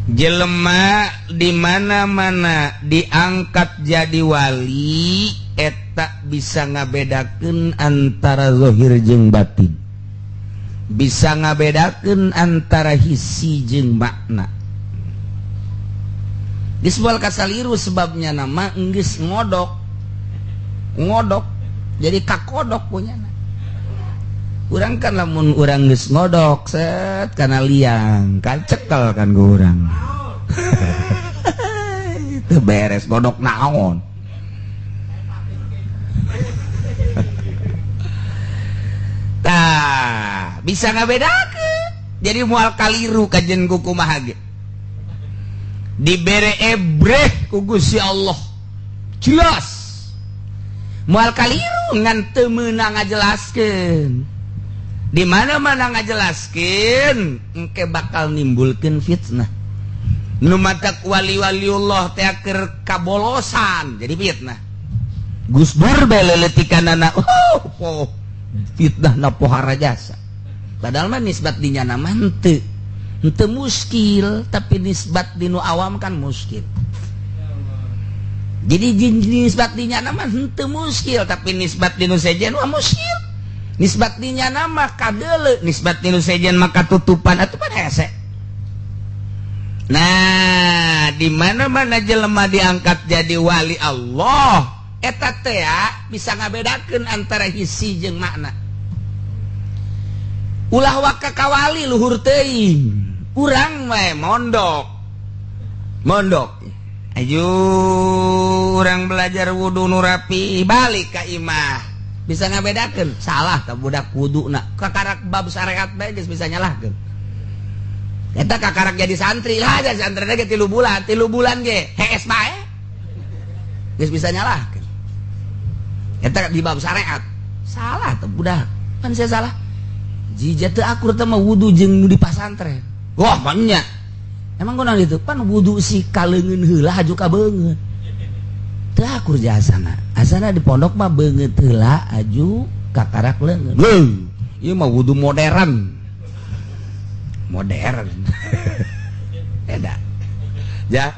Jelema di mana-mana diangkat jadi wali, eta bisa ngabedakeun antara zahir jeung batin, bisa ngabedakeun antara hisi jeung makna. Geus moal kasaliru, sebabnya nama enggeus ngodok ngodok, jadi kakodok punya. Urang kan lamun urang geus ngodok set kana liang kan cekel kan ku urang. Itu beres godok naon. Tah, bisa ngabedakeun, jadi moal kaliru kajen ku kumaha ge dibere ebreh ku Gusti Allah, jelas moal kaliru, ngan teu meunang ngajelaskeun. Di mana-mana ngajelaskeun engke bakal nimbulkeun fitnah. Nu matak wali-waliullah teh keur kabolosan jadi fitnah. Gus Dur bae leuletikanana, oh, fitnah na pohara jasa. Padahal mah nisbat dinya nama henteu henteu muskil, tapi nisbat dinu awam kan muskil. Jadi nisbat dinya nama henteu muskil, tapi nisbat dinu sejen mah muskil. Nisbat dinya nama kadele, nisbat dinu sejen maka tutupan atuh pan hese. Nah, di mana-mana jelema diangkat jadi wali Allah, eta teh bisa ngabedakeun antara hisi jeung makna. Ulah waka kawali luhur teuing, urang we mondok. Mondok. Ayo urang belajar wudu nu rapi, balik ka imah. Bisa ngabedakeun salah ka budak wuduna, kakarak bab syariat bae geus bisa nyalahkeun. Eta kakarak jadi santri lah, jadi santri ge 3 bulan, 3 bulan ge hees bae geus bisa nyalahkeun. Eta di bab syariat salah teh budak kan, saya salah jija teu akur teh mah wudu jeung nu di pasantren. Wah, banyak emang kunaon itu pan wudu si kaleungeun heula haju ka beungeut teu akur jasana. Asana di pondok mah beungeut heula aju kakarak leungeun. Leuh, ieu mah wudu modern. Modern. Beda. Ja.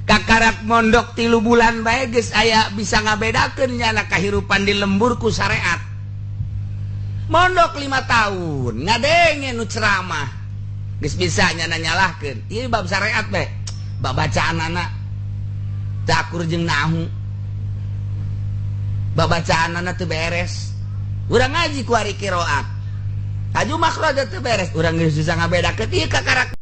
Kakarak mondok 3 bulan bae geus aya bisa ngabedakeun nyana kahirupan di lembur ku syariat. Mondok 5 tahun ngadenge nu ceramah geus bisa nyana nyalahkeun. Ieu bab syariat bae. Bab bacaanana teu akur jeung nahu. Babacaanana teu beres. Urang ngaji ku ari qiraat. Aju makhraj teu beres, urang geus bisa ngabedakeun ieu kakarak.